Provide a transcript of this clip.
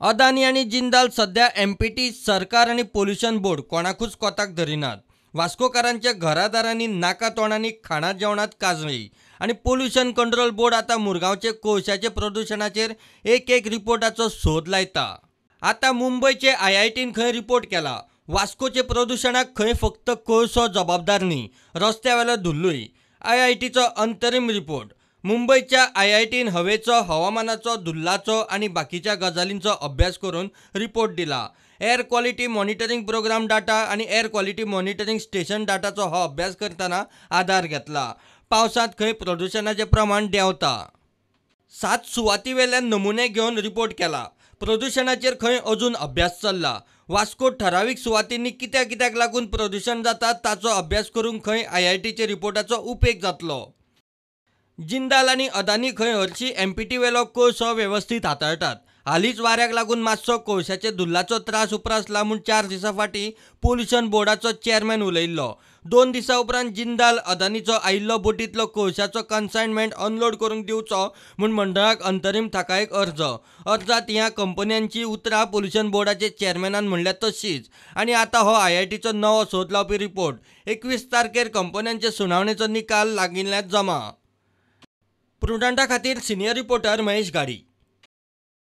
अदानी आनी जिंदाल सध्या एमपीटी, सरकार आनी पोल्युशन बोर्ड कोणाकूच कोताक धरिनात. वास्कोकारांच्या घरादारांनी, नाका तोंडांनी, खाणा जेवणांत काजळी आनी पोल्युशन कंट्रोल बोर्ड आतां मुरगांवचे कोळशाचे प्रदुशणाचेर एक एक रिपोर्टाचो सोद लायता. आतां मुंबयचे आयआयटीन खंय रिपोर्ट केला, वास्कोचे प्रदुशणाक खंय फक्त कोळसो जबाबदार न्ही, रस्त्यावेलो धुल्लूय. आयआयटीचो अंतरीम रिपोर्ट. मुंबयच्या आयआयटीन हवेचो, हवामानाचो, धुल्लाचो आनी बाकीच्या गजालींचो अभ्यास करून रिपोर्ट दिला. Air quality monitoring programme data आनी एअर क्वॉलिटी मॉनिटरींग स्टेशन डाटाचो हो अभ्यास करतना आदार घेतला. पावसांत खंय प्रदुशणाचें प्रमाण देंवता. 7 सुवाती वेल्यान नमुने घेवन रिपोर्ट केला. प्रदुशणाचेर खंय अजून अभ्यास चल्ला. वास्को ठरावीक सुवातींनी कित्याक कित्याक लागून प्रदुशण जाता ताचो अभ्यास करूंक खंय आयआयटीच्या रिपोर्टाचो उपेग जातलो. जिंदाल आनी अदानी खंय हरशी एमपीटी वेलो कोळसो वेवस्थीत हाताळटात. हालींच वाऱ्याक लागून मातसो कोळशाचे धुल्लाचो त्रास उप्रासला म्हूण 4 दिसां फाटीं पोल्युशन बोर्डाचो चेअरमॅन उलयिल्लो. 2 दिसां उपरांत जिंदाल अदानीचो आयिल्लो बोटींतलो कोळशाचो कन्सायनमेंट अनलोड करूंक दिवचो म्हूण मंडळाक अंतरीम थाकायक अर्ज. अर्जांत ह्या कंपन्यांची उतरां पोल्युशन बोर्डाचे चेअरमॅनान म्हणल्या तशीच. आनी आतां हो आयआयटीचो नवो सोद लावपी रिपोर्ट. 21 तारखेर कंपन्यांचे सुनावणेचो निकाल लागिल्ल्यान जमा. प्रुडंटा खातीर सिनियर रिपोर्टर महेश घाडी.